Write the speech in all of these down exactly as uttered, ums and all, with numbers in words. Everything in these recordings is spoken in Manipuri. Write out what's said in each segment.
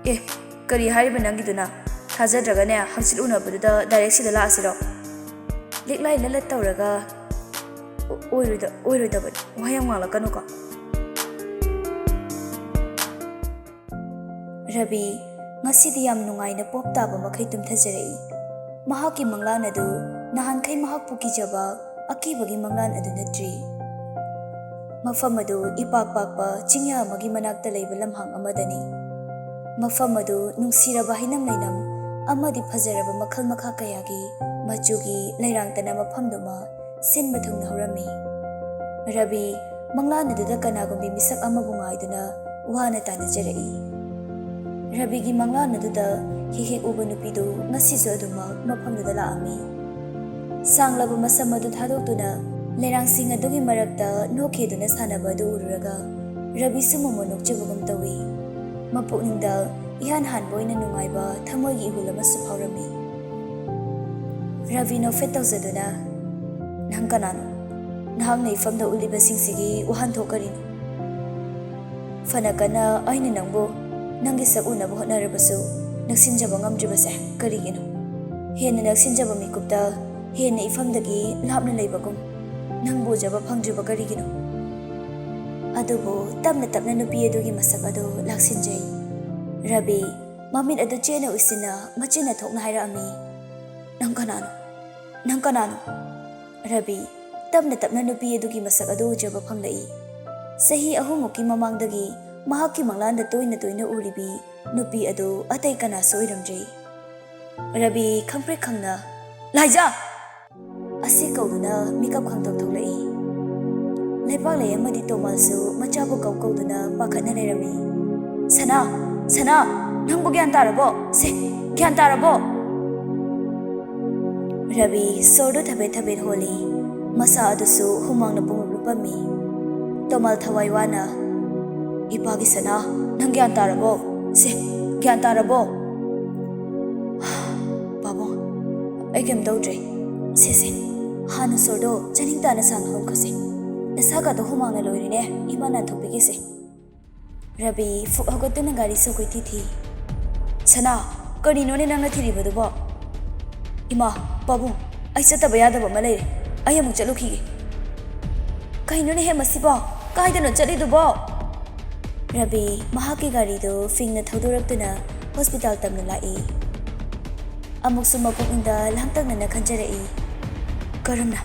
ꯑꯦ, ꯀꯔꯤ ꯍꯥꯏꯔꯤꯕ ꯅꯪꯒꯤꯗꯨꯅ? ꯊꯥꯖꯗ꯭ꯔꯒꯅꯦ, ꯍꯪꯆꯤꯠ ꯎꯅꯕꯗꯨꯗ ꯗꯥꯏꯔꯦꯛ ꯁꯤꯗ ꯂꯥꯛꯑꯁꯤꯔꯣ? ꯂꯤꯛꯂꯥꯏ ꯂꯂꯠ ꯇꯧꯔꯒ, "ꯑꯣ-, ꯑꯣꯏꯔꯣꯏꯗ-, ꯑꯣꯏꯔꯣꯏꯗꯕꯅꯤ, ꯋꯥꯍꯩ ꯌꯥꯝ ꯉꯥꯡꯂꯛꯀꯅꯨꯀꯣ꯫" ꯔꯕꯤ ꯉꯁꯤꯗꯤ ꯌꯥꯝ ꯅꯨꯡꯉꯥꯏꯅ ꯄꯣꯞ ꯇꯥꯕ ꯃꯈꯩ ꯇꯨꯝꯊꯖꯔꯛꯏ꯫ ꯃꯍꯥꯛꯀꯤ ꯃꯪꯂꯥꯟ ꯑꯗꯨ ꯅꯍꯥꯟꯈꯩ ꯃꯍꯥꯛꯄꯨ ꯀꯤꯖꯕ ꯑꯀꯤꯕꯒꯤ ꯃꯪꯂꯥꯟ ꯑꯗꯨ ꯅꯠꯇ꯭ꯔꯤ꯫ ꯃꯐꯝ ꯑꯗꯨ ꯏꯄꯥꯛ ꯄꯥꯛꯄ ꯆꯤꯡꯌꯥ ꯑꯃꯒꯤ ꯃꯅꯥꯛꯇ ꯂꯩꯕ ꯂꯝꯍꯥꯡ ꯑꯃꯗꯅꯤ꯫ ꯃꯐꯝ ꯑꯗꯨ ꯅꯨꯡꯁꯤꯔꯕ ꯍꯩꯅꯝ ꯂꯩꯅꯝ ꯑꯃꯗꯤ ꯐꯖꯔꯕ ꯃꯈꯜ ꯃꯈꯥ ꯀꯌꯥꯒꯤ ꯃꯆꯨꯒꯤ ꯂꯩꯔꯥꯡꯇꯅ ꯃꯐꯝꯗꯨꯃ ꯁꯤꯟꯕ ꯊꯨꯡꯅ ꯍꯧꯔꯝꯃꯤ꯫ ꯔꯕꯤ ꯃꯪꯂꯥꯟ ꯑꯗꯨꯗ ꯀꯅꯥꯒꯨꯝꯕꯤ ꯃꯤꯁꯛ ꯑꯃꯕꯨ ꯉꯥꯏꯗꯨꯅ ꯋꯥꯅ ꯇꯥꯟꯅꯖꯔꯛꯏ꯫ ꯔꯕꯤꯒꯤ ꯃꯪꯂꯥꯟ ꯑꯗꯨꯗ ꯍꯦꯛ ꯍꯦꯛ ꯎꯕ ꯅꯨꯄꯤꯗꯨ ꯉꯁꯤꯁꯨ ꯑꯗꯨꯃꯛ ꯃꯐꯝꯗꯨꯗ ꯂꯥꯛꯑꯝꯃꯤ꯫ ꯁꯥꯡꯂꯕ ꯃꯁꯝ ꯑꯗꯨ ꯊꯥꯗꯣꯛꯇꯨꯅ ꯂꯩꯔꯥꯡꯁꯤꯡ ꯑꯗꯨꯒꯤ ꯃꯔꯛꯇ ꯅꯣꯛꯈꯦꯗꯨꯅ ꯁꯥꯟꯅꯕ ꯑꯗꯨ ꯎꯔꯨꯔꯒ ꯔꯕꯤꯁꯨ ꯃꯣꯃꯣꯟ ꯅꯣꯛꯆꯕꯒꯨꯝ ꯇꯧꯏ꯫ ꯃꯄꯨꯛꯅꯤꯡꯗ ꯏꯍꯥꯟ ꯍꯥꯟꯕ ꯑꯣꯏꯅ ꯅꯨꯡꯉꯥꯏꯕ ꯊꯃꯣꯏꯒꯤ ꯏꯍꯨꯜ ꯑꯃꯁꯨ ꯐꯥꯎꯔꯝꯃꯤ꯫ ꯔꯕꯤ ꯅꯣꯛꯐꯦꯠ ꯇꯧꯖꯗꯨꯅ, "ꯅꯪ ꯀꯅꯥꯅꯣ? ꯅꯍꯥꯛꯅ ꯏꯐꯝꯗ ꯎꯠꯂꯤꯕꯁꯤꯡꯁꯤꯒꯤ ꯋꯥꯍꯟꯊꯣꯛ ꯀꯔꯤꯅꯣ? ꯐꯅ ꯀꯟꯅ ꯑꯩꯅ ꯅꯪꯕꯨ ꯅꯪꯒꯤ ꯁꯛ ꯎꯅꯕ ꯍꯣꯠꯅꯔꯕꯁꯨ ꯅꯛꯁꯤꯟꯖꯕ ꯉꯝꯗ꯭ꯔꯤꯕꯁꯦ ꯀꯔꯤꯒꯤꯅꯣ? ꯍꯦꯟꯅ ꯅꯛꯁꯤꯟꯖꯕ ꯃꯤꯀꯨꯞꯇ ꯍꯦꯟꯅ ꯏꯐꯝꯗꯒꯤ ꯂꯥꯞꯅ ꯂꯩꯕꯒꯨꯝ ꯅꯪꯕꯨ ꯎꯖꯕ ꯐꯪꯗ꯭ꯔꯤꯕ ꯀꯔꯤꯒꯤꯅꯣ?" ꯑꯗꯨꯕꯨ ꯇꯞꯅ ꯇꯞꯅ ꯅꯨꯄꯤ ꯑꯗꯨꯒꯤ ꯃꯁꯛ ꯑꯗꯨ ꯂꯥꯛꯁꯤꯟꯖꯩ꯫ ꯔꯕꯤ ꯃꯃꯤꯠ ꯑꯗꯨ ꯆꯦꯠꯅ ꯎꯏꯁꯤꯟꯅ ꯃꯆꯤꯟꯅ ꯊꯣꯛꯅ ꯍꯥꯏꯔꯛꯑꯝꯃꯤ, "ꯅꯪ ꯀꯅꯥꯅꯣ? ꯅꯪ ꯀꯅꯥꯅꯣ?" ꯔꯕꯤ ꯇꯞꯅ ꯇꯞꯅ ꯅꯨꯄꯤ ꯑꯗꯨꯒꯤ ꯃꯁꯛ ꯑꯗꯨ ꯎꯖꯕ ꯐꯪꯂꯛꯏ꯫ ꯆꯍꯤ ꯑꯍꯨꯝꯃꯨꯛꯀꯤ ꯃꯃꯥꯡꯗꯒꯤ ꯃꯍꯥꯛꯀꯤ ꯃꯪꯂꯥꯟꯗ ꯇꯣꯏꯅ ꯇꯣꯏꯅ ꯎꯔꯤꯕꯤ ꯅꯨꯄꯤ ꯑꯗꯨ ꯑꯇꯩ ꯀꯅꯥꯁꯨ ꯑꯣꯏꯔꯝꯗ꯭ꯔꯤ꯫ ꯔꯕꯤ ꯈꯪꯄ꯭ꯔꯦꯛ ꯈꯪꯅ, "ꯂꯥꯏꯖꯥ!" ꯑꯁꯤ ꯀꯧꯗꯨꯅ ꯃꯤꯀꯞ ꯈꯪꯊꯣꯛ ꯊꯣꯛꯂꯛꯏ꯫ ꯂꯩꯄꯥꯛꯂꯩ ꯑꯃꯗꯤ ꯇꯣꯃꯥꯜꯁꯨ ꯃꯆꯥꯕꯨ ꯀꯧ ꯀꯧꯗꯨꯅ ꯄꯥꯈꯠꯅ ꯂꯩꯔꯝꯃꯤ꯫ "ꯁꯅꯥ! ꯁꯅꯥ! ꯅꯪꯕꯨ ꯒ꯭ꯌꯥꯟ ꯇꯥꯔꯕꯣ? ꯁꯦ, ꯒ꯭ꯌꯥꯟ ꯇꯥꯔꯕꯣ?" ꯔꯕꯤ ꯁꯣꯔꯗꯨ ꯊꯕꯦꯠ ꯊꯕꯦꯠ ꯍꯣꯜꯂꯤ꯫ ꯃꯁꯥ ꯑꯗꯨꯁꯨ ꯍꯨꯃꯥꯡꯅ ꯄꯨꯡꯂꯨꯞ ꯂꯨꯞꯄꯝꯃꯤ꯫ ꯇꯣꯃꯥꯜ ꯊꯋꯥꯏ ꯋꯥꯅ, "ꯏꯄꯥꯒꯤ ꯁꯅꯥ, ꯅꯪ ꯒ꯭ꯌꯥꯟ ꯇꯥꯔꯕꯣ? ꯁꯦ, ꯒ꯭ꯌꯥꯟ ꯇꯥꯔꯕꯣ?" "ꯄꯥꯕꯨꯡ, ꯑꯩ ꯀꯩꯝ ꯇꯧꯗ꯭ꯔꯦ꯫ ꯁꯦ, ꯁꯦ, ꯍꯥꯟꯅ ꯁꯣꯔꯗꯣ ꯆꯅꯤꯡ ꯇꯥꯅ ꯁꯥꯡꯅ ꯍꯣꯟꯈꯣꯁꯦ꯫ ꯅꯁꯥꯒꯗꯣ ꯍꯨꯃꯥꯡꯅ ꯂꯣꯏꯔꯦꯅꯦ, ꯏꯃꯥ ꯅꯥꯟꯊꯣꯛꯄꯤꯒꯦꯁꯦ꯫" ꯔꯕꯤ ꯐꯨꯛ ꯍꯧꯒꯠꯇꯨꯅ ꯒꯥꯔꯤꯁꯨ ꯀꯣꯏꯊꯤ ꯊꯤ꯫ ꯁꯅꯥ, ꯀꯔꯤꯅꯣꯅꯦ ꯅꯪꯅ ꯊꯤꯔꯤꯕꯗꯨꯕꯣ? ꯏꯃꯥ, ꯄꯥꯕꯨꯡ, ꯑꯩ ꯆꯠꯇꯕ ꯌꯥꯗꯕ ꯑꯃ ꯂꯩꯔꯦ꯫ ꯑꯩ ꯑꯃꯨꯛ ꯆꯠꯂꯨꯈꯤꯒꯦ꯫ ꯀꯩꯅꯣꯅꯦꯍꯦ ꯃꯁꯤꯕꯣ? ꯀꯥꯏꯗꯅꯣ ꯆꯠꯂꯤꯗꯨꯕꯣ? ꯔꯕꯤ ꯃꯍꯥꯛꯀꯤ ꯒꯥꯔꯤꯗꯨ ꯐꯤꯡꯅ ꯊꯧꯗꯣꯔꯛꯇꯨꯅ ꯍꯣꯁꯄꯤꯇꯥꯜ ꯇꯝꯅ ꯂꯥꯛꯏ꯫ ꯑꯃꯨꯛꯁꯨ ꯃꯄꯨꯛꯅꯤꯡꯗ ꯂꯥꯡꯇꯛꯅꯅ ꯈꯟꯖꯔꯛꯏ, "ꯀꯔꯝꯅ?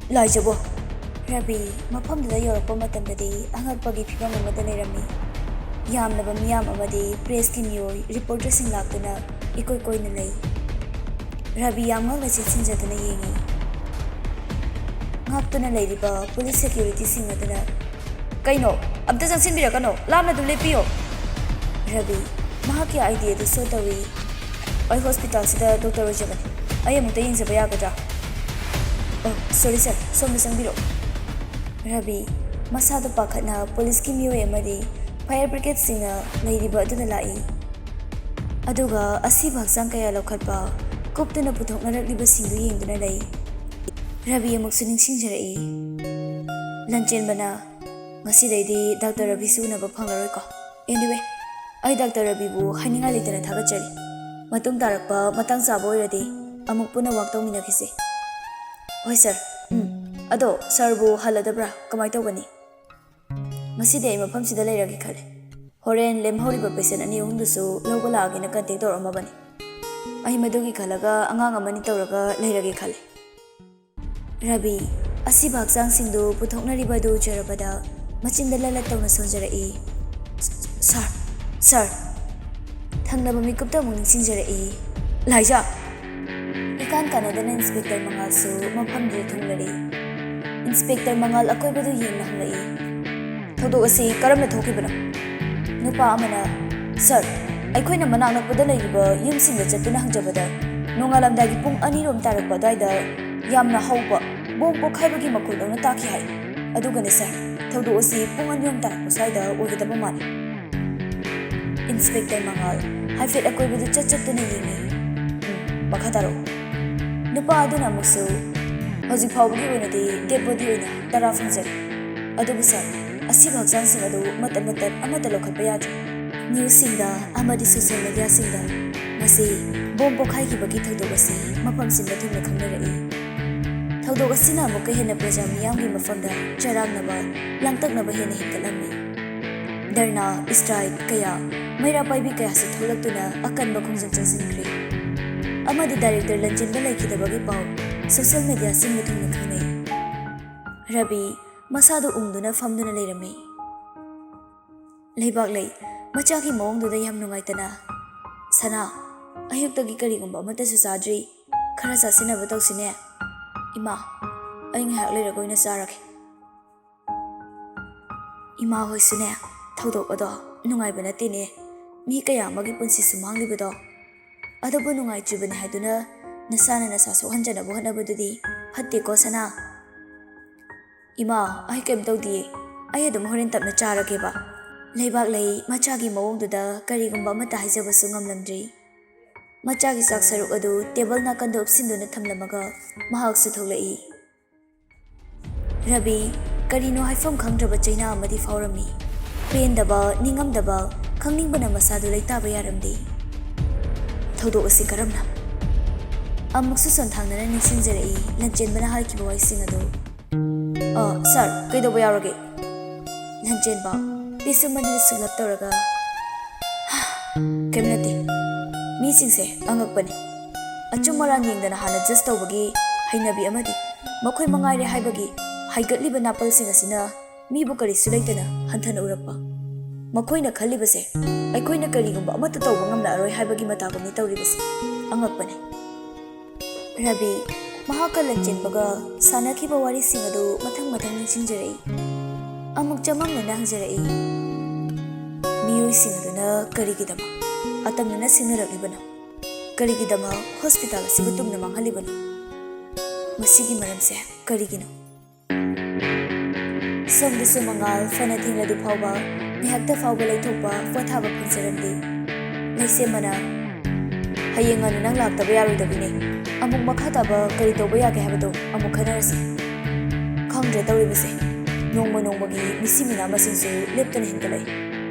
ꯂꯥꯏꯖꯕꯣ!" ꯔꯕꯤ ꯃꯐꯝꯗꯨꯗ ꯌꯧꯔꯛꯄ ꯃꯇꯝꯗꯗꯤ ꯑꯉꯛꯄꯒꯤ ꯐꯤꯕꯝ ꯑꯃꯗ ꯂꯩꯔꯝꯃꯤ꯫ ꯌꯥꯝꯂꯕ ꯃꯤꯌꯥꯝ ꯑꯃꯗꯤ ꯄ꯭ꯔꯦꯁꯀꯤ ꯃꯤꯑꯣꯏ, ꯔꯤꯄꯣꯔꯇꯔꯁꯤꯡ ꯂꯥꯛꯇꯨꯅ ꯏꯀꯣꯏ ꯀꯣꯏꯅ ꯂꯩ꯫ ꯔꯕꯤ ꯌꯥꯝ ꯉꯛꯅ ꯆꯦꯟꯁꯤꯟꯖꯗꯨꯅ ꯌꯦꯡꯏ꯫ ꯉꯥꯛꯇꯨꯅ ꯂꯩꯔꯤꯕ ꯄꯨꯂꯤꯁ ꯁꯦꯀ꯭ꯌꯨꯔꯤꯇꯤꯁꯤꯡ ꯑꯗꯨꯅ, "ꯀꯩꯅꯣ? ꯑꯝꯇ ꯆꯪꯁꯤꯟꯕꯤꯔꯛꯀꯅꯣ, ꯂꯥꯞꯅ ꯑꯗꯨꯝ ꯂꯦꯞꯄꯤꯌꯣ!" ꯔꯕꯤ ꯃꯍꯥꯛꯀꯤ ꯑꯥꯏ ꯗꯤ ꯑꯗꯨ ꯁꯣ ꯇꯧꯏ꯫ "ꯑꯩ ꯍꯣꯁꯄꯤꯇꯥꯜꯁꯤꯗ ꯗꯣꯛꯇꯔ ꯑꯣꯏꯖꯕꯅꯤ, ꯑꯩ ꯑꯃꯨꯛꯇ ꯌꯦꯡꯖꯕ ꯌꯥꯒꯗ꯭ꯔꯥ?" "ꯑꯣ, ꯁꯣꯔꯤ ꯁꯥꯔ, ꯁꯣꯝꯗ ꯆꯪꯕꯤꯔꯛꯑꯣ꯫" ꯔꯕꯤ ꯃꯁꯥꯗꯨ ꯄꯥꯈꯠꯅ ꯄꯨꯂꯤꯁꯀꯤ ꯃꯤꯑꯣꯏ ꯑꯃꯗꯤ ꯐꯥꯌꯔ ꯕ꯭ꯔꯤꯒꯦꯗꯁꯤꯡꯅ ꯂꯩꯔꯤꯕ ꯑꯗꯨꯗ ꯂꯥꯛꯏ꯫ ꯑꯗꯨꯒ ꯑꯁꯤꯕ ꯍꯛꯆꯥꯡ ꯀꯌꯥ ꯂꯧꯈꯠꯄ, ꯀꯨꯞꯇꯨꯅ ꯄꯨꯊꯣꯛꯅꯔꯛꯂꯤꯕꯁꯤꯡꯗꯨ ꯌꯦꯡꯗꯨꯅ ꯂꯩ꯫ ꯔꯕꯤ ꯑꯃꯨꯛꯁꯨ ꯅꯤꯡꯁꯤꯡꯖꯔꯛꯏ꯫ ꯂꯟꯆꯦꯟꯕꯅ, "ꯉꯁꯤꯗꯩꯗꯤ ꯗꯥꯛꯇꯔ ꯔꯕꯤꯁꯨ ꯎꯅꯕ ꯐꯪꯂꯔꯣꯏꯀꯣ꯫ Anyway, ꯑꯩ ꯗꯥꯛꯇꯔ ꯔꯕꯤꯕꯨ ꯍꯥꯏꯅꯤꯡꯉꯥꯏ ꯂꯩꯇꯅ ꯊꯥꯒꯠꯆꯔꯤ꯫ ꯃꯇꯨꯡ ꯇꯥꯔꯛꯄ ꯃꯇꯥꯡ ꯆꯥꯕ ꯑꯣꯏꯔꯗꯤ ꯑꯃꯨꯛ ꯄꯨꯟꯅ ꯋꯥꯛ ꯇꯧꯃꯤꯟꯅꯈꯤꯁꯤ꯫ ꯍꯣꯏ ꯁꯥꯔ꯫ ꯎꯝ, ꯑꯗꯣ ꯁꯥꯔꯕꯨ ꯍꯜꯂꯗꯕ꯭ꯔꯥ? ꯀꯃꯥꯏ ꯇꯧꯒꯅꯤ?" "ꯉꯁꯤꯗꯤ ꯑꯩ ꯃꯐꯝꯁꯤꯗ ꯂꯩꯔꯒꯦ ꯈꯜꯂꯦ꯫ ꯍꯣꯔꯦꯟ ꯂꯦꯝꯍꯧꯔꯤꯕ ꯄꯦꯁꯦꯟ ꯑꯅꯤ ꯑꯍꯨꯝꯗꯨꯁꯨ ꯂꯧꯕ ꯂꯥꯛꯑꯒꯦꯅ ꯀꯟꯇꯦꯛ ꯇꯧꯔꯛꯑꯝꯃꯕꯅꯤ꯫ ꯑꯩ ꯃꯗꯨꯒꯤ ꯈꯜꯂꯒ ꯑꯉꯥꯡ ꯑꯃꯅꯤ ꯇꯧꯔꯒ ꯂꯩꯔꯒꯦ ꯈꯜꯂꯦ꯫" ꯔꯕꯤ ꯑꯁꯤꯕ ꯍꯛꯆꯥꯡꯁꯤꯡꯗꯨ ꯄꯨꯊꯣꯛꯅꯔꯤꯕ ꯑꯗꯨ ꯎꯖꯔꯕꯗ ꯃꯆꯤꯟꯗ ꯂꯂꯠ ꯇꯧꯅ ꯁꯣꯟꯖꯔꯛꯏ꯫ "ꯁꯥꯔ, ꯁꯥꯔ!" ꯊꯪꯅꯕ ꯃꯤꯀꯨꯞꯇ ꯑꯃꯨꯛ ꯅꯤꯡꯁꯤꯡꯖꯔꯛꯏ꯫ "ꯂꯥꯏꯖꯥ!" ꯏꯀꯥꯟ ꯀꯥꯟꯅꯗꯅ ꯏꯟꯁꯄꯦꯛꯇꯔ ꯃꯉꯥꯜꯁꯨ ꯃꯐꯝꯗꯨꯗ ꯊꯨꯡꯂꯔꯦ꯫ ꯏꯟꯁꯄꯦꯛꯇꯔ ꯃꯉꯥꯜ ꯑꯀꯣꯏꯕꯗꯨ ꯌꯦꯡꯅ ꯍꯪꯂꯛꯏ, "ꯊꯧꯗꯣꯛ ꯑꯁꯤ ꯀꯔꯝꯅ ꯊꯣꯛꯈꯤꯕꯅꯣ?" ꯅꯨꯄꯥ ꯑꯃꯅ, "ꯁꯥꯔ, ꯑꯩꯈꯣꯏꯅ ꯃꯅꯥꯛ ꯅꯛꯄꯗ ꯂꯩꯔꯤꯕ ꯌꯨꯝꯁꯤꯡꯗ ꯆꯠꯇꯨꯅ ꯍꯪꯖꯕꯗ ꯅꯣꯡꯉꯥꯜꯂꯝꯗꯥꯏꯒꯤ ꯄꯨꯡ ꯑꯅꯤꯔꯣꯝ ꯇꯥꯔꯛꯄ ꯑꯗꯨꯋꯥꯏꯗ ꯌꯥꯝꯅ ꯍꯧꯕ ꯕꯣꯝ ꯄꯣꯈꯥꯏꯕꯒꯤ ꯃꯈꯣꯜꯗꯧꯅ ꯇꯥꯈꯤ ꯍꯥꯏ꯫ ꯑꯗꯨꯒꯅꯦ ꯁꯥꯔ, ꯊꯧꯗꯣꯛ ꯑꯁꯤ ꯄꯨꯡ ꯑꯅꯤꯔꯣꯝ ꯇꯥꯔꯛꯄ ꯁ꯭ꯋꯥꯏꯗ ꯑꯣꯏꯒꯗꯕ ꯃꯥꯜꯂꯤ꯫" ꯏꯟꯁꯄꯦꯛꯇꯔ ꯃꯉꯥꯜ ꯍꯥꯏꯐꯦꯠ ꯑꯀꯣꯏꯕꯗꯨ ꯆꯠ ꯆꯠꯇꯨꯅ ꯌꯦꯡꯏ꯫ "ꯎꯝ, ꯃꯈꯥ ꯇꯥꯔꯛꯎ꯫" ꯅꯨꯄꯥ ꯑꯗꯨꯅ ꯑꯃꯨꯛꯁꯨ, "ꯍꯧꯖꯤꯛ ꯐꯥꯎꯕꯒꯤ ꯑꯣꯏꯅꯗꯤ ꯗꯦꯗ ꯕꯣꯗꯤ ꯑꯣꯏꯅ ꯇꯔꯥ ꯐꯪꯖꯔꯦ꯫ ꯑꯗꯨꯕꯨ ꯁꯥꯔ, ꯑꯁꯤꯕ ꯍꯛꯆꯥꯡꯁꯤꯡ ꯑꯗꯨ ꯃꯇꯠ ꯃꯇꯠ ꯑꯃꯠꯇ ꯂꯧꯈꯠꯄ ꯌꯥꯗ꯭ꯔꯤ꯫ ꯅ꯭ꯌꯨꯁꯁꯤꯡꯗ ꯑꯃꯗꯤ ꯁꯣꯁꯤꯌꯦꯜ ꯃꯤꯗꯤꯌꯥꯁꯤꯡꯗ ꯃꯁꯤ ꯕꯣꯝ ꯄꯣꯈꯥꯏꯈꯤꯕꯒꯤ ꯊꯧꯗꯣꯛ ꯑꯁꯤ ꯃꯐꯝ ꯁꯤꯟꯕ ꯊꯨꯡꯅ ꯈꯪꯅꯔꯛꯏ꯫ ꯊꯧꯗꯣꯛ ꯑꯁꯤꯅ ꯑꯃꯨꯛꯀ ꯍꯦꯟꯅ ꯄ꯭ꯔꯖꯥ ꯃꯤꯌꯥꯝꯒꯤ ꯃꯐꯝꯗ ꯆꯔꯥꯡꯅꯕ, ꯂꯥꯡꯇꯛꯅꯕ ꯍꯦꯟꯅ ꯍꯦꯟꯒꯠꯂꯝꯃꯤ꯫ ꯙꯔꯅꯥ, ꯁ꯭ꯇ꯭ꯔꯥꯏꯛ ꯀꯌꯥ, ꯃꯩꯔꯥ ꯄꯥꯏꯕꯤ ꯀꯌꯥꯁꯨ ꯊꯣꯛꯂꯛꯇꯨꯅ ꯑꯀꯟꯕ ꯈꯣꯡꯖꯪ ꯆꯪꯁꯤꯟꯈ꯭ꯔꯦ꯫ ꯑꯃꯗꯤ ꯗꯥꯏꯔꯦꯛꯇꯔ ꯂꯟꯆꯦꯟꯕ ꯂꯩꯈꯤꯗꯕꯒꯤ ꯄꯥꯎ ꯁꯣꯁꯤꯌꯦꯜ ꯃꯤꯗꯤꯌꯥꯁꯤꯡ ꯃꯊꯨꯝꯅ ꯈꯪꯅꯩ꯫ ꯔꯕꯤ ꯃꯁꯥꯗꯨ ꯎꯪꯗꯨꯅ ꯐꯝꯗꯨꯅ ꯂꯩꯔꯝꯃꯤ꯫ ꯂꯩꯕꯥꯛꯂꯩ, ꯃꯆꯥꯒꯤ ꯃꯑꯣꯡꯗꯨꯗ ꯌꯥꯝ ꯅꯨꯡꯉꯥꯏꯇꯅ, "ꯁꯅꯥ, ꯑꯌꯨꯛꯇꯒꯤ ꯀꯔꯤꯒꯨꯝꯕ ꯑꯃꯠꯇꯁꯨ ꯆꯥꯗ꯭ꯔꯤ꯫ ꯈꯔ ꯆꯥꯁꯤꯟꯅꯕ ꯇꯧꯁꯤꯅꯦ꯫ ꯏꯃꯥ, ꯑꯩ ꯉꯥꯏꯍꯥꯛ ꯂꯩꯔꯒ ꯑꯣꯏꯅ ꯆꯥꯔꯒꯦ꯫" ꯏꯃꯥ ꯍꯣꯏꯁꯨꯅꯦ, ꯊꯧꯗꯣꯛ ꯑꯗꯣ ꯅꯨꯡꯉꯥꯏꯕ ꯅꯠꯇꯦꯅꯦ꯫ ꯃꯤ ꯀꯌꯥ ꯑꯃꯒꯤ ꯄꯨꯟꯁꯤꯁꯨ ꯃꯥꯡꯂꯤꯕꯗꯣ꯫ ꯑꯗꯨꯕꯨ ꯅꯨꯡꯉꯥꯏꯇ꯭ꯔꯤꯕꯅꯤ ꯍꯥꯏꯗꯨꯅ ꯅꯁꯥꯅ ꯅꯁꯥ ꯁꯣꯛꯍꯟꯖꯅꯕ ꯍꯣꯠꯅꯕꯗꯨꯗꯤ ꯐꯠꯇꯦꯀꯣ, ꯁꯅꯥ꯫ "ꯏꯃꯥ, ꯑꯩ ꯀꯩꯝ ꯇꯧꯗꯤꯌꯦ꯫ ꯑꯩ ꯑꯗꯨꯝ ꯍꯣꯔꯦꯟ ꯇꯞꯅ ꯆꯥꯔꯒꯦꯕ꯫" ꯂꯩꯕꯥꯛꯂꯩ ꯃꯆꯥꯒꯤ ꯃꯑꯣꯡꯗꯨꯗ ꯀꯔꯤꯒꯨꯝꯕ ꯑꯃꯠꯇ ꯍꯥꯏꯖꯕꯁꯨ ꯉꯝꯂꯝꯗ꯭ꯔꯤ꯫ ꯃꯆꯥꯒꯤ ꯆꯥꯛ ꯁꯔꯨꯛ ꯑꯗꯨ ꯇꯦꯕꯜ ꯅꯥꯀꯟꯗ ꯎꯞꯁꯤꯟꯗꯨꯅ ꯊꯝꯂꯝꯃꯒ ꯃꯍꯥꯛꯁꯨ ꯊꯣꯛꯂꯛꯏ꯫ ꯔꯕꯤ, ꯀꯔꯤꯅꯣ ꯍꯥꯏꯐꯝ ꯈꯪꯗ꯭ꯔꯕ ꯆꯩꯅꯥ ꯑꯃꯗꯤ ꯐꯥꯎꯔꯝꯃꯤ꯫ ꯄꯦꯟꯗꯕ, ꯅꯤꯡꯉꯝꯗꯕ, ꯈꯪꯅꯤꯡꯕꯅ ꯃꯁꯥꯗꯨ ꯂꯩꯇꯥꯕ ꯌꯥꯔꯝꯗꯦ꯫ ꯊꯧꯗꯣꯛ ꯑꯁꯤ ꯀꯔꯝꯅ? ꯑꯃꯨꯛꯁꯨ ꯁꯣꯟꯊꯥꯡꯅꯅ ꯅꯤꯡꯁꯤꯡꯖꯔꯛꯏ ꯂꯟꯆꯦꯟꯕꯅ ꯍꯥꯏꯈꯤꯕ ꯋꯥꯍꯩꯁꯤꯡ ꯑꯗꯨ꯫ "ꯑ, ꯁꯥꯔ, ꯀꯩꯗꯧꯕ ꯌꯥꯎꯔꯒꯦ?" ꯂꯟꯆꯦꯟꯕ, ꯄꯤꯁꯨꯝ ꯑꯅꯤꯗꯨ ꯁꯨꯛꯂꯞ ꯇꯧꯔꯒ, "ꯀꯩꯝ ꯅꯠꯇꯦ꯫ ꯃꯤꯁꯤꯡꯁꯦ ꯑꯉꯛꯄꯅꯤ꯫ ꯑꯆꯨꯝ ꯑꯔꯥꯟ ꯌꯦꯡꯗꯅ ꯍꯥꯟꯅ ꯖꯁ ꯇꯧꯕꯒꯤ ꯍꯩꯅꯕꯤ ꯑꯃꯗꯤ ꯃꯈꯣꯏ ꯃꯉꯥꯏꯔꯦ ꯍꯥꯏꯕꯒꯤ ꯍꯥꯏꯒꯠꯂꯤꯕ ꯅꯥꯄꯜꯁꯤꯡ ꯑꯁꯤꯅ ꯃꯤꯕꯨ ꯀꯔꯤꯁꯨ ꯂꯩꯇꯅ ꯍꯟꯊꯅ ꯎꯔꯛꯄ꯫ ꯃꯈꯣꯏꯅ ꯈꯜꯂꯤꯕꯁꯦ ꯑꯩꯈꯣꯏꯅ ꯀꯔꯤꯒꯨꯝꯕ ꯑꯃꯠꯇ ꯇꯧꯕ ꯉꯝꯂꯛꯑꯔꯣꯏ ꯍꯥꯏꯕꯒꯤ ꯃꯇꯥꯒꯨꯝꯅꯤ ꯇꯧꯔꯤꯕꯁꯦ꯫ ꯑꯉꯛꯄꯅꯤ꯫" ꯔꯕꯤ, ꯃꯍꯥꯛꯀ ꯂꯟꯆꯦꯟꯕꯒ ꯁꯥꯟꯅꯈꯤꯕ ꯋꯥꯔꯤꯁꯤꯡ ꯑꯗꯨ ꯃꯊꯪ ꯃꯊꯪ ꯅꯤꯡꯁꯤꯡꯖꯔꯛꯏ꯫ ꯑꯃꯨꯛ ꯆꯃꯝꯅꯅ ꯍꯪꯖꯔꯛꯏ, "ꯃꯤꯑꯣꯏꯁꯤꯡ ꯑꯗꯨꯅ ꯀꯔꯤꯒꯤꯗꯃꯛ ꯑꯇꯝꯅꯅ ꯁꯤꯡꯅꯔꯛꯂꯤꯕꯅꯣ? ꯀꯔꯤꯒꯤꯗꯃꯛ ꯍꯣꯁꯄꯤꯇꯥꯜ ꯑꯁꯤꯕꯨ ꯇꯨꯝꯅ ꯃꯥꯡꯍꯜꯂꯤꯕꯅꯣ? ꯃꯁꯤꯒꯤ ꯃꯔꯝꯁꯦ ꯀꯔꯤꯒꯤꯅꯣ?" ꯁꯣꯝꯗꯁꯨ ꯃꯉꯥꯜ ꯐꯅ ꯊꯦꯡꯂꯗꯨ ꯐꯥꯎꯕ ꯉꯥꯏꯍꯥꯛꯇ ꯐꯥꯎꯕ ꯂꯩꯊꯣꯛꯄ, ꯄꯣꯊꯥꯕ ꯐꯪꯖꯔꯝꯗꯦ꯫ ꯂꯩꯁꯦꯝꯕꯅ, "ꯍꯌꯦꯡ ꯉꯟꯅ ꯅꯪ ꯂꯥꯛꯇꯕ ꯌꯥꯔꯣꯏꯗꯕꯤꯅꯦ꯫ ꯑꯃꯨꯛ ꯃꯈꯥ ꯇꯥꯕ ꯀꯔꯤ ꯇꯧꯕ ꯌꯥꯒꯦ ꯍꯥꯏꯕꯗꯣ ꯑꯃꯨꯛ ꯈꯟꯅꯔꯁꯤ꯫" ꯈꯪꯗ꯭ꯔꯦ ꯇꯧꯔꯤꯕꯁꯦ꯫ ꯅꯣꯡꯃ ꯅꯣꯡꯃꯒꯤ ꯃꯤꯁꯤ ꯃꯤꯅꯥ ꯃꯁꯤꯡꯁꯨ ꯂꯦꯞꯇꯅ ꯍꯦꯟꯒꯠꯂꯛꯏ꯫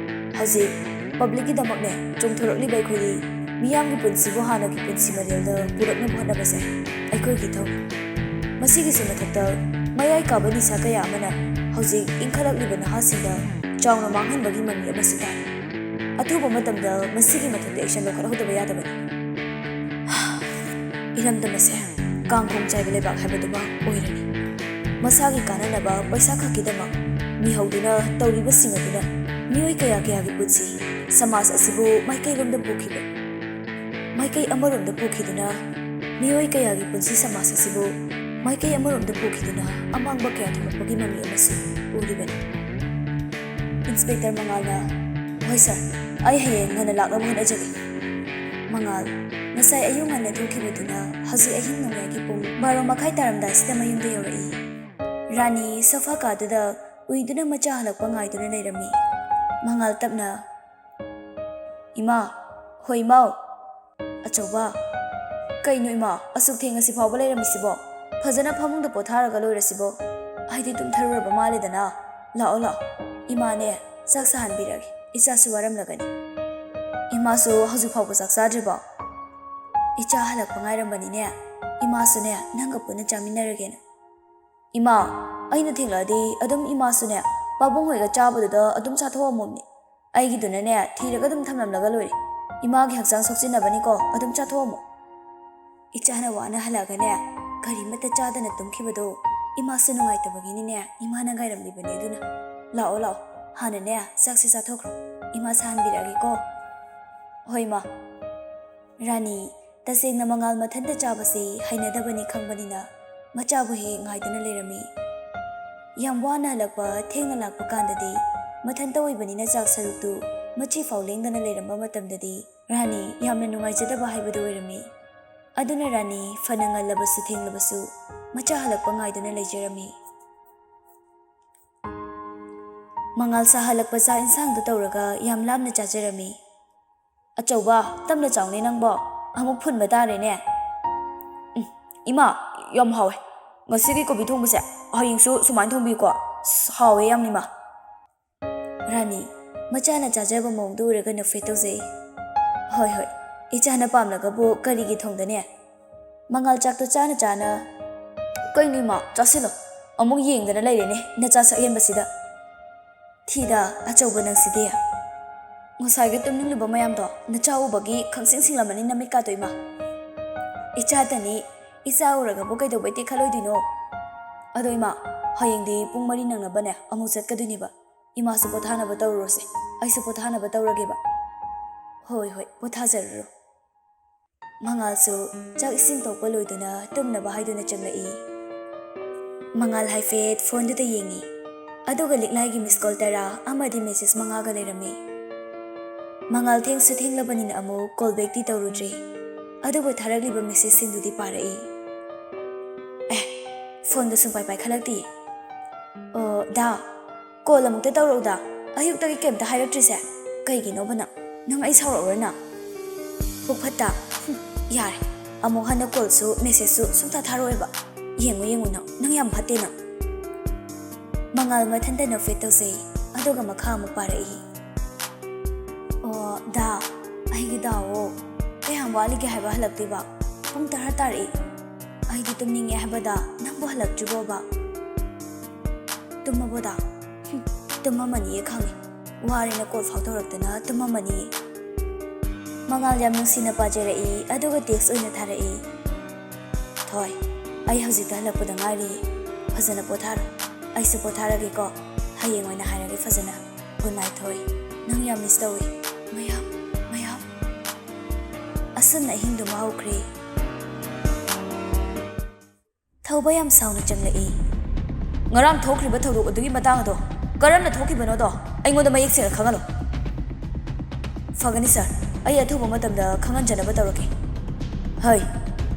ꯍꯧꯖꯤꯛ ꯄꯕ꯭ꯂꯤꯛꯀꯤꯗꯃꯛꯅꯦ ꯆꯣꯡꯊꯣꯔꯛꯂꯤꯕ ꯑꯩꯈꯣꯏꯗꯤ ꯃꯤꯌꯥꯝꯒꯤ ꯄꯨꯟꯁꯤꯕꯨ ꯍꯥꯟꯅꯒꯤ ꯄꯨꯟꯁꯤ ꯃꯔꯦꯜꯗ ꯄꯨꯔꯛꯅꯕ ꯍꯣꯠꯅꯕꯁꯦ ꯑꯩꯈꯣꯏꯒꯤ ꯏꯊꯧꯅꯤ꯫ ꯃꯁꯤꯒꯤꯁꯨ ꯃꯊꯛꯇ ꯃꯌꯥꯏ ꯀꯥꯕ ꯅꯤꯁꯥ ꯀꯌꯥ ꯑꯃꯅ ꯍꯧꯖꯤꯛ ꯏꯟꯈꯠꯂꯛꯂꯤꯕ ꯅꯍꯥꯁꯤꯡꯗ ꯆꯥꯎꯅ ꯃꯥꯡꯍꯟꯕꯒꯤ ꯃꯃꯤ ꯑꯃꯁꯨ ꯇꯥꯔꯤ꯫ ꯑꯊꯨꯕ ꯃꯇꯝꯗ ꯃꯁꯤꯒꯤ ꯃꯊꯛꯇ action ꯂꯧꯈꯠꯍꯧꯗꯕ ꯌꯥꯗꯕꯅꯤ꯫ ꯏꯔꯝꯗꯝ ꯑꯁꯦ ꯀꯥꯡꯈꯣꯡ ꯆꯥꯏꯕ ꯂꯩꯕꯥꯛ ꯍꯥꯏꯕꯗꯨꯃꯛ ꯑꯣꯏꯔꯅꯤ꯫ ꯃꯁꯥꯒꯤ ꯀꯥꯟꯅꯅꯕ ꯄꯩꯁꯥ ꯈꯛꯀꯤꯗꯃꯛ ꯃꯤꯍꯧꯗꯨꯅ ꯇꯧꯔꯤꯕꯁꯤꯡ ꯑꯗꯨꯅ ꯃꯤꯑꯣꯏ ꯀꯌꯥ ꯀꯌꯥꯒꯤ ꯄꯨꯟꯁꯤ ꯁꯃꯥꯖ ꯑꯁꯤꯕꯨ ꯃꯥꯏꯀꯩꯔꯣꯝꯗ ꯄꯨꯈꯤꯕ, ꯃꯥꯏꯀꯩ ꯑꯃꯔꯣꯝꯗ ꯄꯨꯈꯤꯗꯨꯅ ꯃꯤꯑꯣꯏ ꯀꯌꯥꯒꯤ ꯄꯨꯟꯁꯤ ꯁꯃꯥꯖ ꯑꯁꯤꯕꯨ ꯃꯥꯏꯀꯩ ꯑꯃꯔꯣꯝꯗ ꯄꯨꯈꯤꯗꯨꯅ ꯑꯃꯥꯡꯕ ꯀꯌꯥ ꯊꯣꯛꯂꯛꯄꯒꯤ ꯃꯃꯤ ꯑꯃꯁꯨ ꯎꯔꯤꯕꯅꯤ꯫ ꯏꯟꯁꯄꯦꯛꯇꯔ ꯃꯉꯥꯜꯅ, "ꯍꯣꯏ ꯁꯥꯔ, ꯑꯩ ꯍꯌꯦꯡ ꯉꯟꯅ ꯂꯥꯛꯅꯕ ꯍꯣꯠꯅꯖꯒꯦ꯫" ꯃꯉꯥꯜ ꯉꯁꯥꯏ ꯑꯌꯨꯛ ꯉꯟꯅ ꯊꯣꯛꯈꯤꯕꯗꯨꯅ ꯍꯧꯖꯤꯛ ꯑꯍꯤꯡ ꯅꯣꯡꯌꯥꯏꯒꯤ ꯄꯨꯡ ꯕꯥꯔꯣ ꯃꯈꯥꯏ ꯇꯥꯔꯝꯗꯥꯏꯁꯤꯗ ꯃꯌꯨꯝꯗ ꯌꯧꯔꯛꯏ꯫ ꯔꯥꯅꯤ ꯁꯣꯐꯥ ꯀꯥꯗꯨꯗ ꯎꯏꯗꯨꯅ ꯃꯆꯥ ꯍꯜꯂꯛꯄ ꯉꯥꯏꯗꯨꯅ ꯂꯩꯔꯝꯃꯤ꯫ ꯃꯉꯥꯜ ꯇꯞꯅ, "ꯏꯃꯥ, ꯍꯣꯏ ꯏꯃꯥꯎ꯫" "ꯑꯆꯧꯕ, ꯀꯩꯅꯣ ꯏꯃꯥ, ꯑꯁꯨꯛ ꯊꯦꯡꯉꯁꯤ ꯐꯥꯎꯕ ꯂꯩꯔꯝꯃꯤꯁꯤꯕꯣ? ꯐꯖꯅ ꯐꯃꯨꯡꯗ ꯄꯣꯊꯥꯔꯒ ꯂꯣꯏꯔꯁꯤꯕꯣ? ꯑꯩꯗꯤ ꯇꯨꯝꯊꯔꯨꯔꯕ ꯃꯥꯜꯂꯦꯗꯅ꯫ ꯂꯥꯛꯑꯣ, ꯂꯥꯛꯑꯣ, ꯏꯃꯥꯅꯦ ꯆꯥꯛ ꯁꯥꯍꯟꯕꯤꯔꯒꯦ, ꯏꯆꯥꯁꯨ ꯋꯥꯔꯝꯂꯒꯅꯤ꯫" "ꯏꯃꯥꯁꯨ ꯍꯧꯖꯤꯛ ꯐꯥꯎꯕ ꯆꯥꯛ ꯆꯥꯗ꯭ꯔꯤꯕꯣ?" "ꯏꯆꯥ ꯍꯜꯂꯛꯄ ꯉꯥꯏꯔꯝꯕꯅꯤꯅꯦ, ꯏꯃꯥꯁꯨꯅꯦ ꯅꯪꯒ ꯄꯨꯟꯅ ꯆꯥꯃꯤꯟꯅꯔꯒꯦꯅ꯫" "ꯏꯃꯥ, ꯑꯩꯅ ꯊꯦꯡꯂꯛꯑꯗꯤ ꯑꯗꯨꯝ ꯏꯃꯥꯁꯨꯅꯦ ꯄꯥꯕꯨꯡ ꯍꯣꯏꯒ ꯆꯥꯕꯗꯨꯗ ꯑꯗꯨꯝ ꯆꯥꯊꯣꯛꯑꯝꯃꯣꯝꯅꯦ꯫ ꯑꯩꯒꯤꯗꯨꯅꯅꯦ ꯊꯤꯔꯒ ꯑꯗꯨꯝ ꯊꯝꯂꯝꯂꯒ ꯂꯣꯏꯔꯦ꯫ ꯏꯃꯥꯒꯤ ꯍꯛꯆꯥꯡ ꯁꯣꯛꯆꯤꯟꯅꯕꯅꯤꯀꯣ, ꯑꯗꯨꯝ ꯆꯥꯊꯣꯛꯑꯝꯃꯣ꯫" ꯏꯆꯥꯅ ꯋꯥꯅ ꯍꯜꯂꯛꯑꯒꯅꯦ ꯀꯔꯤꯃꯠꯇ ꯆꯥꯗꯅ ꯇꯨꯝꯈꯤꯕꯗꯣ ꯏꯃꯥꯁꯨ ꯅꯨꯡꯉꯥꯏꯇꯕꯒꯤꯅꯤꯅꯦ, ꯏꯃꯥꯅ ꯉꯥꯏꯔꯝꯂꯤꯕꯅꯦ꯫ ꯑꯗꯨꯅ ꯂꯥꯛꯑꯣ, ꯂꯥꯛꯑꯣ, ꯍꯥꯟꯅꯅꯦ ꯆꯥꯛꯁꯦ ꯆꯥꯊꯣꯛꯈ꯭ꯔꯣ, ꯏꯃꯥ ꯁꯥꯍꯟꯕꯤꯔꯛꯑꯒꯦꯀꯣ꯫ "ꯍꯣꯏ ꯏꯃꯥ꯫" ꯔꯥꯅꯤ ꯇꯁꯦꯡꯅ ꯃꯉꯥꯜ ꯃꯊꯟꯇ ꯆꯥꯕꯁꯤ ꯍꯩꯅꯗꯕꯅꯤ ꯈꯪꯕꯅꯤꯅ ꯃꯆꯥꯕꯨ ꯍꯦꯛ ꯉꯥꯏꯗꯨꯅ ꯂꯩꯔꯝꯃꯤ꯫ ꯌꯥꯝ ꯋꯥꯅ ꯍꯜꯂꯛꯄ, ꯊꯦꯡꯅ ꯂꯥꯛꯄ ꯀꯥꯟꯗꯗꯤ ꯃꯊꯟꯇ ꯑꯣꯏꯕꯅꯤꯅ ꯆꯥꯛ ꯁꯔꯨꯛꯇꯨ ꯃꯆꯤ ꯐꯥꯎ ꯂꯦꯡꯗꯅ ꯂꯩꯔꯝꯕ ꯃꯇꯝꯗꯗꯤ ꯔꯥꯅꯤ ꯌꯥꯝꯅ ꯅꯨꯡꯉꯥꯏꯖꯗꯕ ꯍꯥꯏꯕꯗꯨ ꯑꯣꯏꯔꯝꯃꯤ꯫ ꯑꯗꯨꯅ ꯔꯥꯅꯤ ꯐꯅ ꯉꯜꯂꯕꯁꯨ ꯊꯦꯡꯂꯕꯁꯨ ꯃꯆꯥ ꯍꯜꯂꯛꯄ ꯉꯥꯏꯗꯨꯅ ꯂꯩꯖꯔꯝꯃꯤ꯫ ꯃꯉꯥꯜ ꯁꯥꯍꯜꯂꯛꯄ ꯆꯥꯛ ꯏꯟꯁꯥꯡꯗꯨ ꯇꯧꯔꯒ ꯌꯥꯝ ꯂꯥꯝꯅ ꯆꯥꯖꯔꯝꯃꯤ꯫ "ꯑꯆꯧꯕ, ꯇꯞꯅ ꯆꯥꯎꯅꯦ ꯅꯪꯕꯣ, ꯑꯃꯨꯛ ꯐꯨꯟꯕ ꯇꯥꯔꯦꯅꯦ꯫" "ꯎꯝ, ꯏꯃꯥ, ꯌꯥꯝ ꯍꯥꯎꯋꯦ꯫ ꯉꯁꯤꯒꯤ ꯀꯣꯕꯤ ꯊꯣꯡꯕꯁꯦ ꯍꯌꯦꯡꯁꯨ ꯁꯨꯃꯥꯏꯅ ꯊꯣꯡꯕꯤꯌꯨꯀꯣ꯫ ꯑꯁ, ꯍꯥꯎꯋꯦ ꯌꯥꯝꯅ, ꯏꯃꯥ꯫" ꯔꯥꯅꯤ ꯃꯆꯥꯅ ꯆꯥꯖꯕ ꯃꯑꯣꯡꯗꯨ ꯎꯔꯒ ꯅꯣꯛꯐꯦꯠ ꯇꯧꯖꯩ꯫ "ꯍꯣꯏ ꯍꯣꯏ, ꯏꯆꯥꯅ ꯄꯥꯝꯂꯒꯕꯨ ꯀꯔꯤꯒꯤ ꯊꯣꯡꯗꯅꯦ?" ꯃꯉꯥꯜ ꯆꯥꯛꯇꯣ ꯆꯥꯅ ꯆꯥꯅ, "ꯀꯩꯅꯣ ꯏꯃꯥ, ꯆꯥꯁꯤꯜꯂꯣ꯫ ꯑꯃꯨꯛ ꯌꯦꯡꯗꯅ ꯂꯩꯔꯦꯅꯦ ꯅꯆꯥ ꯁꯛꯍꯦꯟꯕꯁꯤꯗ꯫ ꯊꯤꯗ, ꯑꯆꯧꯕ ꯅꯪꯁꯤꯗꯤ꯫ ꯉꯁꯥꯏꯒꯤ ꯇꯨꯝꯅꯤꯡꯂꯨꯕ ꯃꯌꯥꯝꯗꯣ ꯅꯆꯥ ꯎꯕꯒꯤ ꯈꯪꯁꯤꯡ ꯁꯤꯡꯂꯝꯃꯅꯤ ꯅꯃꯤꯠꯀꯥꯗꯣ ꯏꯃꯥ꯫ ꯏꯆꯥꯇꯅꯤ, ꯏꯆꯥ ꯎꯔꯒꯕꯨ ꯀꯩꯗꯧꯕꯩ ꯇꯦꯛꯈꯠꯂꯣꯏꯗꯣꯏꯅꯣ? ꯑꯗꯣ ꯏꯃꯥ, ꯍꯌꯦꯡꯗꯤ ꯄꯨꯡ ꯃꯔꯤ ꯅꯪꯅꯕꯅꯦ ꯑꯃꯨꯛ ꯆꯠꯀꯗꯣꯏꯅꯦꯕ꯫ ꯏꯃꯥꯁꯨ ꯄꯣꯊꯥꯅꯕ ꯇꯧꯔꯨꯔꯣꯁꯦ, ꯑꯩꯁꯨ ꯄꯣꯊꯥꯅꯕ ꯇꯧꯔꯒꯦꯕ꯫" "ꯍꯣꯏ ꯍꯣꯏ, ꯄꯣꯊꯥꯖꯔꯨꯔꯣ꯫" ꯃꯉꯥꯜꯁꯨ ꯆꯥꯛ ꯏꯁꯤꯡ ꯇꯣꯛꯄ ꯂꯣꯏꯗꯨꯅ ꯇꯨꯝꯅꯕ ꯍꯥꯏꯗꯨꯅ ꯆꯪꯂꯛꯏ꯫ ꯃꯉꯥꯜ ꯍꯥꯏꯐꯦꯠ ꯐꯣꯟꯗꯨꯗ ꯌꯦꯡꯉꯤ꯫ ꯑꯗꯨꯒ ꯂꯤꯛꯂꯥꯏꯒꯤ ꯃꯤꯁ ꯀꯣꯜ ꯇꯔꯥ ꯑꯃꯗꯤ ꯃꯦꯁꯦꯖ ꯃꯉꯥꯒ ꯂꯩꯔꯝꯃꯤ꯫ ꯃꯉꯥꯜ ꯊꯦꯡꯁꯨ ꯊꯦꯡꯂꯕꯅꯤꯅ ꯑꯃꯨꯛ ꯀꯣꯜ ꯕꯦꯛꯇꯤ ꯇꯧꯔꯨꯗ꯭ꯔꯦ꯫ ꯑꯗꯨꯕꯨ ꯊꯥꯔꯛꯂꯤꯕ ꯃꯦꯁꯦꯖꯁꯤꯡꯗꯨꯗꯤ ꯄꯥꯔꯛꯏ꯫ ꯑꯦ, ꯐꯣꯟꯗꯣ ꯁꯨꯡꯄꯥꯏ ꯄꯥꯏꯈꯠꯂꯛꯇꯤꯌꯦ꯫ "ꯑꯣ, ꯗꯥ, ꯀꯣꯜ ꯑꯃꯨꯛꯇ ꯇꯧꯔꯛꯎꯗ꯫ ꯑꯌꯨꯛꯇꯒꯤ ꯀꯩꯝꯇ ꯍꯥꯏꯔꯛꯇ꯭ꯔꯤꯁꯦ ꯀꯩꯒꯤꯅꯣꯕ ꯅꯪ? ꯅꯪ ꯑꯩ ꯁꯥꯎꯔꯛꯎꯔ ꯅꯪ?" ꯄꯨꯛ ꯐꯠꯇ꯫ "ꯍꯨꯝ, ꯌꯥꯔꯦ꯫ ꯑꯃꯨꯛ ꯍꯟꯅ ꯀꯣꯜꯁꯨ ꯃꯦꯁꯦꯖꯁꯨ ꯁꯨꯡꯊꯥ ꯊꯥꯔꯛꯑꯣꯏꯕ꯫ ꯌꯦꯡꯉꯨ, ꯌꯦꯡꯉꯨ ꯅꯪ, ꯅꯪ ꯌꯥꯝ ꯐꯠꯇꯦ ꯅꯪ꯫" ꯃꯉꯥꯜ ꯃꯊꯟꯇ ꯅꯣꯛꯐꯦꯠ ꯇꯧꯖꯩ, ꯑꯗꯨꯒ ꯃꯈꯥ ꯑꯃꯨꯛ ꯄꯥꯔꯛꯏ꯫ "ꯑꯣ, ꯗꯥ, ꯑꯩꯒꯤ ꯗꯥꯑꯣ, ꯀꯌꯥꯝ ꯋꯥꯠꯂꯤꯒꯦ ꯍꯥꯏꯕ ꯍꯜꯂꯛꯇꯣꯏꯕ? ꯄꯨꯡ ꯇꯔꯥ ꯇꯥꯔꯛꯏ꯫ ꯑꯩꯗꯤ ꯇꯨꯝꯅꯤꯡꯉꯦ ꯍꯥꯏꯕꯗ ꯅꯪꯕꯨ ꯍꯜꯂꯛꯇ꯭ꯔꯤꯕꯣꯕ? ꯇꯨꯝꯃꯕꯣꯗ?" "ꯍꯨꯝ, ꯇꯨꯝꯃꯝꯃꯅꯤꯌꯦ ꯈꯪꯉꯦ꯫ ꯋꯥꯔꯦꯅ ꯀꯣꯜ ꯐꯥꯎ ꯇꯧꯔꯛꯇꯅ ꯇꯨꯝꯃꯝꯃꯅꯤꯌꯦ꯫" ꯃꯉꯥꯜ ꯌꯥꯝ ꯅꯨꯡꯁꯤꯅ ꯄꯥꯖꯔꯛꯏ, ꯑꯗꯨꯒ ꯇꯦꯛꯁ ꯑꯣꯏꯅ ꯊꯥꯔꯛꯏ꯫ "ꯊꯣꯏ, ꯑꯩ ꯍꯧꯖꯤꯛꯇ ꯍꯜꯂꯛꯄꯗ ꯉꯥꯏꯔꯤꯌꯦ꯫ ꯐꯖꯅ ꯄꯣꯊꯥꯔꯣ꯫ ꯑꯩꯁꯨ ꯄꯣꯊꯥꯔꯒꯦꯀꯣ꯫ ꯍꯌꯦꯡ ꯑꯣꯏꯅ ꯍꯥꯏꯔꯒꯦ ꯐꯖꯅ꯫ ꯒꯨꯗ ꯅꯥꯏꯠ ꯊꯣꯏ꯫ ꯅꯪ ꯌꯥꯝ ꯃꯤꯁ ꯇꯧꯏ꯫ ꯃꯌꯥꯝ, ꯃꯌꯥꯝ꯫" ꯑꯁꯨꯝꯅ ꯑꯍꯤꯡꯗꯨꯃ ꯍꯧꯈ꯭ꯔꯦ꯫ ꯊꯧꯕ ꯌꯥꯝ ꯁꯥꯎꯅ ꯆꯪꯂꯛꯏ꯫ "ꯉꯔꯥꯡ ꯊꯣꯛꯈ꯭ꯔꯤꯕ ꯊꯧꯗꯣꯛ ꯑꯗꯨꯒꯤ ꯃꯇꯥꯡ ꯑꯗꯣ ꯀꯔꯝꯅ ꯊꯣꯛꯈꯤꯕꯅꯣꯗꯣ ꯑꯩꯉꯣꯟꯗ ꯃꯌꯦꯛ ꯁꯦꯡꯅ ꯈꯪꯍꯜꯂꯣ꯫" "ꯐꯒꯅꯤ ꯁꯥꯔ, ꯑꯩ ꯑꯊꯨꯕ ꯃꯇꯝꯗ ꯈꯪꯍꯟꯖꯅꯕ ꯇꯧꯔꯛꯀꯦ꯫" "ꯍꯩ,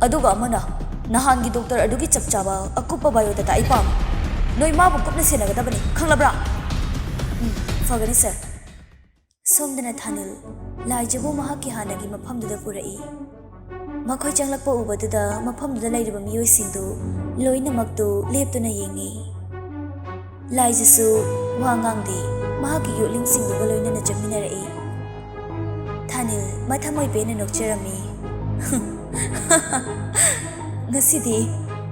ꯑꯗꯨꯒ ꯑꯃꯅ, ꯅꯍꯥꯟꯒꯤ ꯗꯣꯛꯇꯔ ꯑꯗꯨꯒꯤ ꯆꯞ ꯆꯥꯕ ꯑꯀꯨꯞꯄ ꯕꯥꯏꯑꯣꯗꯥꯇꯥ ꯑꯩ ꯄꯥꯝꯃꯤ꯫ ꯅꯣꯏ ꯃꯥꯕꯨ ꯀꯨꯞꯅ ꯁꯦꯟꯅꯒꯗꯕꯅꯤ, ꯈꯪꯂꯕ꯭ꯔꯥ?" "ꯎꯝ, ꯐꯒꯅꯤ ꯁꯥꯔ꯫" ꯁꯣꯝꯗꯅ ꯊꯥꯅꯤꯜ ꯂꯥꯏꯖꯕꯨ ꯃꯍꯥꯛꯀꯤ ꯍꯥꯟꯅꯒꯤ ꯃꯐꯝꯗꯨꯗ ꯄꯨꯔꯛꯏ꯫ ꯃꯈꯣꯏ ꯆꯪꯂꯛꯄ ꯎꯕꯗꯨꯗ ꯃꯐꯝꯗꯨꯗ ꯂꯩꯔꯤꯕ ꯃꯤꯑꯣꯏꯁꯤꯡꯗꯨ ꯂꯣꯏꯅꯃꯛꯇꯨ ꯂꯦꯞꯇꯨꯅ ꯌꯦꯡꯉꯤ꯫ ꯂꯥꯏꯖꯁꯨ ꯋꯥ ꯉꯥꯡꯗꯦ꯫ ꯃꯍꯥꯛꯀꯤ ꯌꯣꯠꯂꯤꯡꯁꯤꯡꯗꯨꯒ ꯂꯣꯏꯅꯅ ꯆꯠꯃꯤꯟꯅꯔꯛꯏ꯫ ꯊꯥꯅꯤꯜ ꯃꯊꯃꯣꯏ ꯄꯦꯟꯅ ꯅꯣꯛꯆꯔꯝꯃꯤ꯫ "ꯉꯁꯤꯗꯤ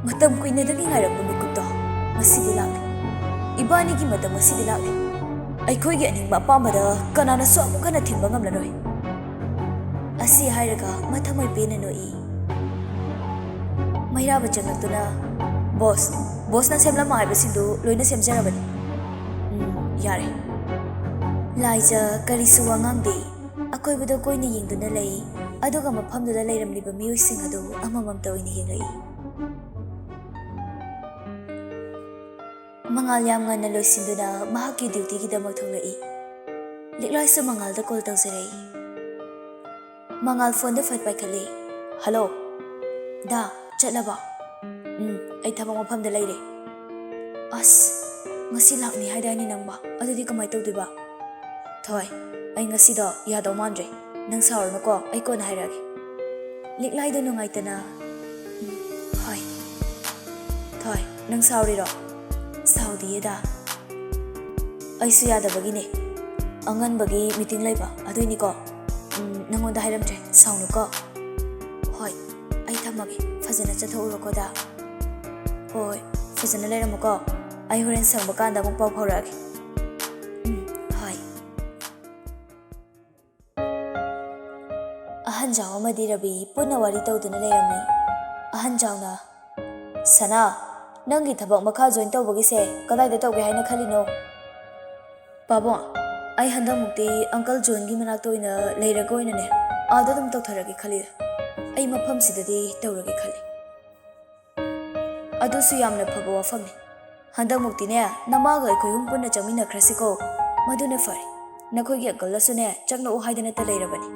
ꯃꯇꯝ ꯀꯨꯏꯅꯗꯒꯤ ꯉꯥꯏꯔꯛꯄ ꯃꯤꯀꯨꯞꯇꯣ ꯉꯁꯤꯗꯤ ꯂꯥꯛꯂꯦ꯫ ꯏꯕꯥꯅꯤꯒꯤ ꯃꯇꯝ ꯉꯁꯤꯗꯤ ꯂꯥꯛꯂꯦ꯫ ꯑꯩꯈꯣꯏꯒꯤ ꯑꯅꯤꯡꯕ ꯑꯄꯥꯝꯕꯗ ꯀꯅꯥꯅꯁꯨ ꯑꯃꯨꯛ ꯍꯟꯅ ꯊꯤꯡꯕ ꯉꯝꯂꯔꯣꯏ꯫" ꯑꯁꯤ ꯍꯥꯏꯔꯒ ꯃꯊꯃꯣꯏ ꯄꯦꯟꯅ ꯅꯣꯛꯏ꯫ ꯃꯩꯔꯥꯕ ꯆꯪꯂꯛꯇꯨꯅ, "ꯕꯣꯁ, ꯕꯣꯁꯅ ꯁꯦꯝꯂꯝꯃꯣ ꯍꯥꯏꯕꯁꯤꯡꯗꯨ ꯂꯣꯏꯅ ꯁꯦꯝꯖꯔꯕꯅꯤ꯫" "ꯎꯝ, ꯌꯥꯔꯦ꯫" ꯂꯥꯏꯖ ꯀꯔꯤꯁꯨ ꯋꯥ ꯉꯥꯡꯗꯦ꯫ ꯑꯀꯣꯏꯕꯗ ꯀꯣꯏꯅ ꯌꯦꯡꯗꯨꯅ ꯂꯩ, ꯑꯗꯨꯒ ꯃꯐꯝꯗꯨꯗ ꯂꯩꯔꯝꯂꯤꯕ ꯃꯤꯑꯣꯏꯁꯤꯡ ꯑꯗꯨ ꯑꯃꯃꯝꯇ ꯑꯣꯏꯅ ꯌꯦꯡꯂꯛꯏ꯫ ꯃꯉꯥꯜ ꯌꯥꯝ ꯉꯟꯅ ꯂꯣꯏꯁꯤꯟꯗꯨꯅ ꯃꯍꯥꯛꯀꯤ ꯗ꯭ꯌꯨꯇꯤꯒꯤꯗꯃꯛ ꯊꯣꯛꯂꯛꯏ꯫ ꯂꯤꯛꯂꯥꯏꯁꯨ ꯃꯉꯥꯜꯗ ꯀꯣꯜ ꯇꯧꯖꯔꯛꯏ꯫ ꯃꯉꯥꯜ ꯐꯣꯟꯗꯨ ꯐꯠ ꯄꯥꯏꯈꯠꯂꯤ꯫ "ꯍꯜꯂꯣ꯫ ꯗꯥ, ꯆꯠꯂꯕꯣ?" "ꯎꯝ, ꯑꯩ ꯊꯕꯛ ꯃꯐꯝꯗ ꯂꯩꯔꯦ꯫" "ꯑꯁ, ꯉꯁꯤ ꯂꯥꯛꯅꯤ ꯍꯥꯏꯗꯥꯏꯅꯦ ꯅꯪꯕꯣ? ꯑꯗꯨꯗꯤ ꯀꯃꯥꯏ ꯇꯧꯗꯣꯏꯕ?" "ꯊꯣꯏ, ꯑꯩ ꯉꯁꯤꯗꯣ ꯌꯥꯗꯧ ꯃꯥꯟꯗ꯭ꯔꯦ꯫ ꯅꯪ ꯁꯥꯎꯔꯅꯨꯀꯣ, ꯑꯩ ꯀꯣꯟꯅ ꯍꯥꯏꯔꯛꯑꯒꯦ꯫" ꯂꯤꯛꯂꯥꯏꯗꯣ ꯅꯨꯡꯉꯥꯏꯇꯅ, "ꯎꯝ, ꯍꯣꯏ꯫" "ꯊꯣꯏ, ꯅꯪ ꯁꯥꯎꯔꯤꯔꯣ?" "ꯁꯥꯎꯗꯤꯌꯦ ꯗꯥ꯫ ꯑꯩꯁꯨ ꯌꯥꯗꯕꯒꯤꯅꯦ꯫ ꯑꯉꯟꯕꯒꯤ ꯃꯤꯇꯤꯡ ꯂꯩꯕ, ꯑꯗꯨꯏꯅꯤꯀꯣ꯫ ꯎꯝ, ꯅꯪꯉꯣꯟꯗ ꯍꯥꯏꯔꯝꯗ꯭ꯔꯦ, ꯁꯥꯎꯅꯨꯀꯣ꯫" "ꯍꯣꯏ, ꯑꯩ ꯊꯝꯃꯒꯦ꯫ ꯐꯖꯅ ꯆꯠꯊꯣꯛꯎꯔꯣꯀꯣ ꯗꯥ꯫" "ꯍꯣꯏ, ꯐꯖꯅ ꯂꯩꯔꯝꯃꯨꯀꯣ꯫ ꯑꯩ ꯍꯣꯔꯦꯟ ꯁꯪꯕ ꯀꯥꯟꯗ ꯑꯃꯨꯛ ꯄꯥꯎ ꯐꯥꯎꯔꯛꯑꯒꯦ꯫" "ꯎꯝ, ꯍꯣꯏ꯫" ꯑꯍꯟ ꯖꯥꯎ ꯑꯃꯗꯤ ꯔꯕꯤ ꯄꯨꯟꯅ ꯋꯥꯔꯤ ꯇꯧꯗꯨꯅ ꯂꯩꯔꯝꯃꯤ꯫ ꯑꯍꯟ ꯖꯥꯎꯅ, "ꯁꯅꯥ, ꯅꯪꯒꯤ ꯊꯕꯛ ꯃꯈꯥ ꯖꯣꯏꯟ ꯇꯧꯕꯒꯤꯁꯦ ꯀꯗꯥꯏꯗ ꯇꯧꯒꯦ ꯍꯥꯏꯅ ꯈꯜꯂꯤꯅꯣ?" "ꯄꯥꯕꯨꯡ, ꯑꯩ ꯍꯟꯗꯛꯃꯨꯛꯇꯤ ꯑꯪꯀꯜ ꯖꯣꯟꯒꯤ ꯃꯅꯥꯛꯇ ꯑꯣꯏꯅ ꯂꯩꯔꯒ ꯑꯣꯏꯅꯅꯦ, ꯑꯥꯗ ꯑꯗꯨꯝ ꯇꯧꯊꯔꯒꯦ ꯈꯜꯂꯤꯗ꯫ ꯑꯩ ꯃꯐꯝꯁꯤꯗꯗꯤ ꯇꯧꯔꯒꯦ ꯈꯜꯂꯤ꯫" "ꯑꯗꯨꯁꯨ ꯌꯥꯝꯅ ꯐꯕ ꯋꯥꯐꯝꯅꯤ꯫ ꯍꯟꯗꯛꯃꯨꯛꯇꯤꯅꯦ, ꯅꯃꯥꯒ ꯑꯩꯈꯣꯏ ꯑꯍꯨꯝ ꯄꯨꯟꯅ ꯆꯪꯃꯤꯟꯅꯈ꯭ꯔꯁꯤꯀꯣ꯫ ꯃꯗꯨꯅ ꯐꯔꯦ꯫ ꯅꯈꯣꯏꯒꯤ ꯑꯪꯀꯜꯅꯁꯨꯅꯦ, ꯆꯪꯂꯛꯎ ꯍꯥꯏꯗꯅꯇ ꯂꯩꯔꯕꯅꯤ꯫"